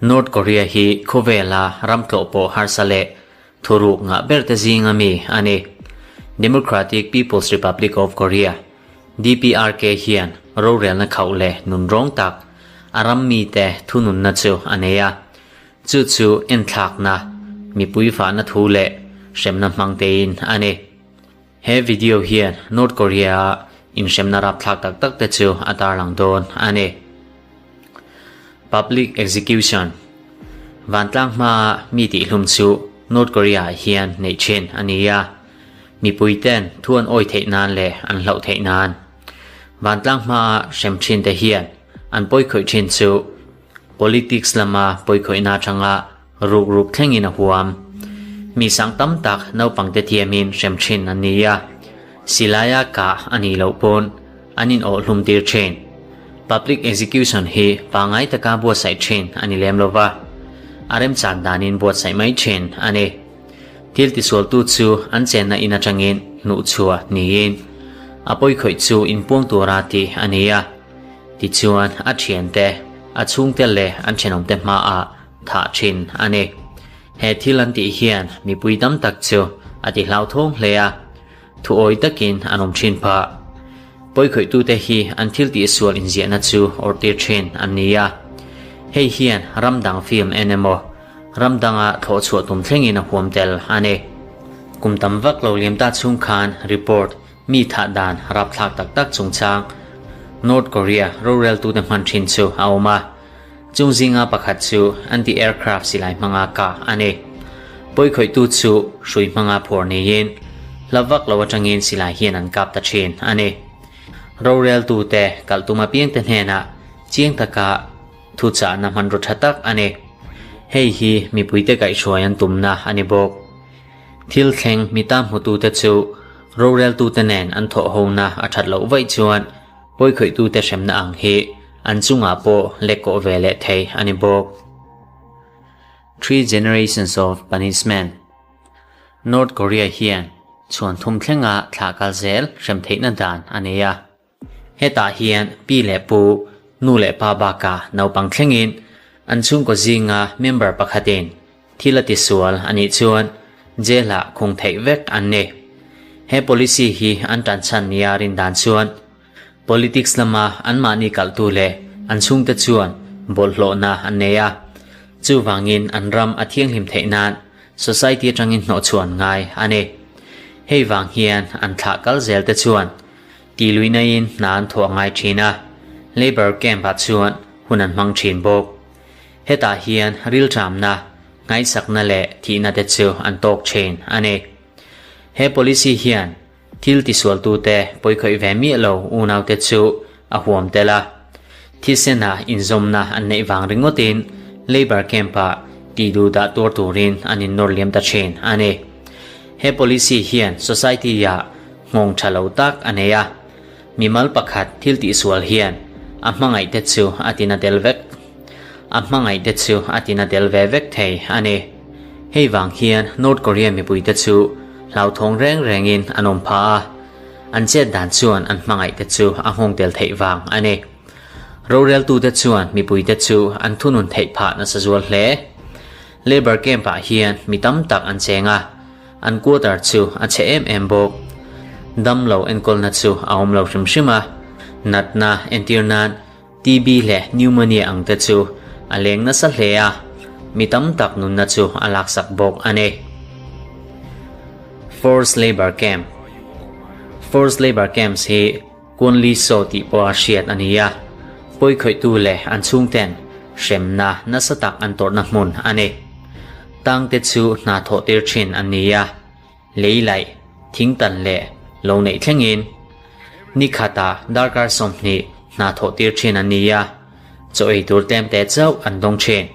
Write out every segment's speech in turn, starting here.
North Korea hi khawvela ram tlawh pawh harsa leh thuruk ngah ber te zinga mi a ni. Democratic People's Republic of Korea, DPRK, hian rorelna khauh leh nunrawng tak a ram mite thununna chu a nei a. Chu chu enthlakna, mipui fahna thu leh hremna hmang tein a ni. He video hian North Korea-a inhremna rapthlak tak tak te chu a tarlang dawn a ni. Public Execution, Vantlang hmaa mi tihhlum chu North Korea-ah hian neih thin a ni a, mipui ten thu an awi theih nan leh an hlauh theih nan. Vantlang hmaa hrem thin te hian an pawikhawih thin chu Politics lama pawikhawihna atanga ruk ruk thlengin a huam. Mi sang tam tak naupangte thiamin hrem thin an ni a, silaia kah a nih loh pawn an inawh hlum tir thin. Public execution hi pangngai taka buatsaih thin a ni lem lo va, a remchan danin buatsaih mai thin a ni. Thil tisualtu chu an chenna in atangin hnuhchhuah niin a pawikhawih chu inpuang tura tih a ni a. Tichuan, a thiante, a chhungte leh an thenawmte hmaah thah thin a ni. He thil an tih hian mipui tam tak chu a ti hlauthawng hle a, thuawi takin an awm thin phah. Pawikhawihtute hi an thil tihsual inziahna chu awrhtir thin an ni a. Hei hian ram dang film en emaw, ram danga thlawh chhuah tum thlengin a huam tel a ni. Kum tam vak lo liam ta chhung khan report Mi thah dan rapthlak tak tak chungchang North Korea roreltute hman thin chu a awm a, chung zinga pakhat chu anti-aircraft silai hmanga kah a ni. Pawikhawihtu chu hrui hmanga phawr niin hla vak lo atangin silai hian an kap ta thin a ni. Roreltute kalh tum apiangte hnenah chiang taka thuchahna hmanraw tha tak a ni. Hei hi mipuite kaihhruai an tumna a ni bawk. Thil thleng mi tam hmutute chu roreltute nen an thawh hona a that loh vaih chuan pawikhawih-tute hremna ang hi an chungah pawh lek kawh ve leh thei a ni bawk. Three Generations of Punishment North Korea hian chhuan thum thlenga thlah kal zel hrem theihna dan a nei a. Hetah hian pi leh pu, nu leh pa bakah naupang thlengin an chhungkaw zinga member pakhatin thil a tisual a nih chuan jail-ah khung theih vek an ni. He policy hi an tan chhan nia rin dan chuan politics lama anmahni kalhtu leh an chhungte chuan bawlhhlawhna an nei a, chuvangin an ram a thianghlim theih nan society atangin hnawhchhuah an ngai a ni. Hei vang hian an thlah kal zel te chuan Ti luihnain hna an thawh a ngai thin a, Labour Camp-ah chuan hun an hmang thin bawk. Hetah hian rilṭamna, ngaihsakna leh thihna te chu an tawk thin a ni. He policy hian thil tisualtute pawikhawih ve miah lo unaute chu a huam tel a. Thisena inzawmna an neih vang ringawtin Labour Camp-ah tih duh dah tuar turin an innawr liam ta thin a ni. He policy hian society-ah nghawng tha lo tak a nei a, mimal pakhat thil tihsual hian a hmangaihte chu a tina tel vek a hmangaihte chu a tina tel ve vek thei a ni. Hei vang hian North Korea mipuite chu hlauthawng reng rengin an awm phah a, an chet dan chuan an hmangaihte chu a nghawng tel theih vang a ni. Roreltute chuan mipuite chu an thunun theih phah nasa zual hle. Labour camp-ah hian mi tam tak an cheng a, An quarter chu a chhe em em bawk. Damlo enkawlna chu a awm lo hrim hrim a, natna entir nan TB leh pneumonia ang te chu a leng nasa hle a, mi tam tak nunna chu a laksak bawk a ni. Forced Labour Camp Forced Labour Camps hi Kuanli Saw tih pawha hriat a ni a, pawikhawihtu leh an chhungten hremna nasa tak an tawrhna hmun a ni. Tangte chu hna thawh tir thin an ni a, lei laih, thing tan leh lo neih thlengin ni khatah darkar 20 hna thawh tir thin an ni a, chaw ei tur tlem te chauh an dawng thin.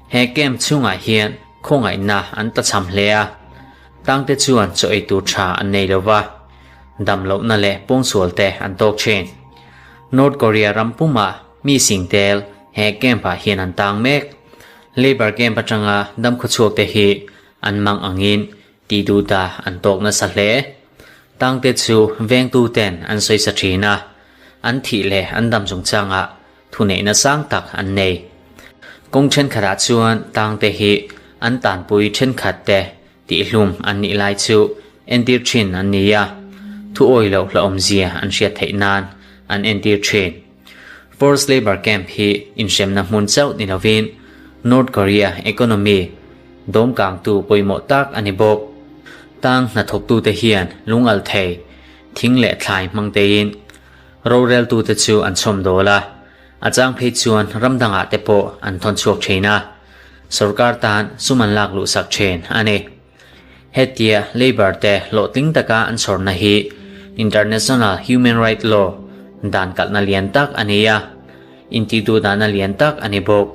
He camp chhungah hian khawngaihna an tlachham hle a, tangte chuan chaw ei tur tha an nei lo va, dam lohna leh pawngsual te an tawk thin. North Korea ram pumah mi sing tel he camp-ah hian an tang mek. Labour camp atanga damkhawchhuak te hi an mang angin tih duh dah an tawk nasa hle. Tangte chu vengtu ten an sawi sa thin a, an thih leh an dam chungchangah. thuneihna sang tak an nei. Kawng thenkhatah chuan tangte hi an tanpui thenkhat te tihhlum an nih lai chu entir thin an ni a, thu awi loh hlauhawmzia an hriat theih nan an entir thin. Forced Labour Camp hi inhremna hmun chauh ni lovin North Korea economy dawmkangtu pawimawh tak a ni bawk. Tang hnathawktute hian lungalh thei, thing leh thlai hmang tein roreltute chu an chhawmdawl a, a chang phei chuan ram dangah te pawh an thawn chhuak thin a, sorkar tan sum an lak luhsak thin a ni. Hetia Labour te hlawhtling taka an chhawrna hi International Human Right Law dan kalhna lian tak a ni a, intihduhdahna lian tak a ni bawk.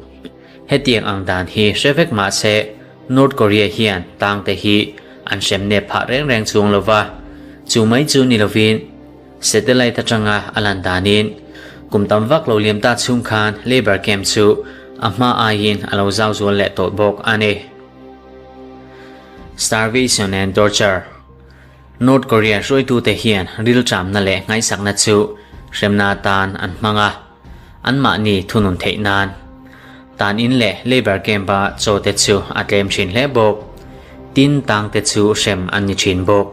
Hetiang ang dan hi hre vek mah se North Korea hian tangte hi an hrem nep phah reng reng chuang lo va, chu mai chu ni lovin satellite atanga a lan danin kum tam vak lo liam ta chhung khan Labour camp chu a hma aiin a lo zau zual leh tawh bawk a ni. Starvation and Torture North Korea hruaitute hian rilṭamna leh ngaihsakna chu hremna atan an hmang a, anmahni thunun theih nan. Tan in leh Labour camp-a chaw te chu a tlem thin hle bawk. Tin, tang te chu hrem an ni thin bawk.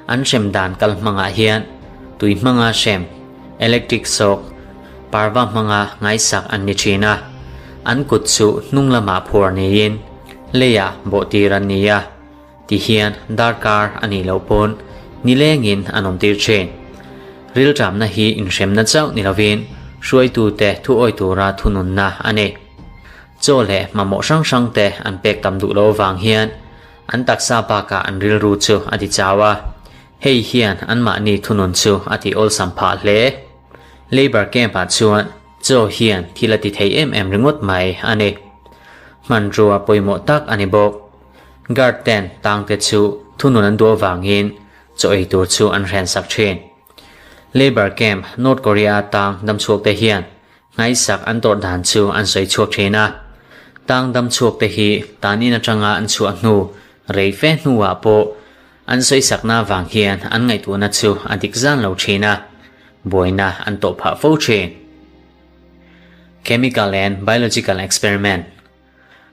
An hrem dan kal hmangah hian tui hmanga hrem, electric shock, parva hmanga ngaisak an ni thin a, an kut chu hnung lamah phuar niin leiah bawhtir an ni a, tihian darkar a nih loh pawn nilengin an awmtir thin. Rilṭamna hi inhremna chauh ni lovin hruaitute thuawi tura thununna a ni. Chaw leh mamawh hrang hrangte an pek tam duh loh avang hian An taksa bakah an rilru chu a ti chau a, hei hian anmahni thunun chu a ti awlsam phah hle. Labour camp-ah chuan chaw hian thil a ti thei em em ringawt mai a ni. Hmanrua pawimawh tak a ni bawk. Guard ten tangte chu thunun an duh avangin chaw ei tur chu an hrensak thin. Labour camp North Korea tang damchhuakte hian Ngaisak an tawrh dan chu an sawi chhuak thin a. Tang dam chhuak te hi tan in atanga an chhuah hnu rei fe hnuah pawh an sawisakna vang hian an ngaihtuahna chu a dik zan lo thin a, buaina an tawh phah fo thin. Chemical and Biological Experiment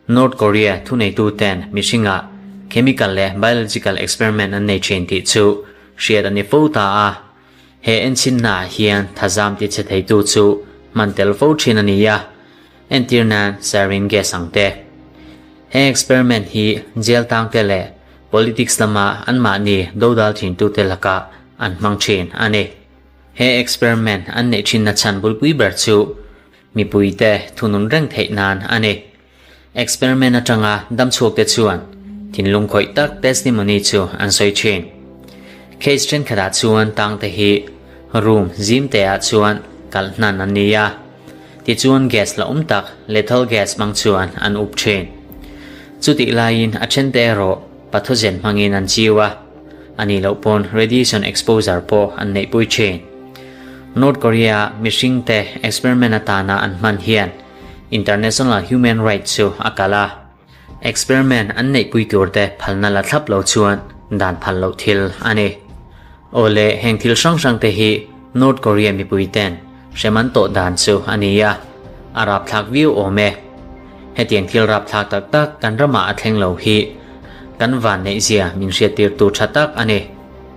North Korea thuneitu ten mihringah chemical leh biological experiment an nei thin tih chu hriat a ni fo ta a. He enchinnaah hian thazam ti che theitu chu hman tel fo thin a ni a, entir nan sarin gas ang te. He experiment hi jail tangte leh politics lama anmahni dodal thintute lakah an hmang thin a ni. He experiment an neih thinna chhan bulpui ber chu Mipuite thunun reng theih nan a ni. Experiment atanga damchhuakte chuan thinlung khawih tak testimony chu an sawi thin. Case thenkhatah chuan tangte hi room zim teah chuan kalh hnan an ni a, tichuan gas la awm tak lethal gas hmang chuan an up thin. Chutih laiin a thente erawh pathogen hmangin an chiu a, a nih loh pawn radiation exposure pawh an neihpui thin. North Korea mihringte experiment atana an hman hian international human rights chu a kal a, experiment an neihpui turte phalna la thlap lo chuan dan phal loh thil a ni. Awle heng thil hrang hrangte hi North Korea mipuiten hrem an tawh dan chu a ni a, a rapthlak viau awm e. Hetiang thil rapthlak tak tak kan ramah a thleng lo hi kan van neihzia min hriattirtu tha tak a ni.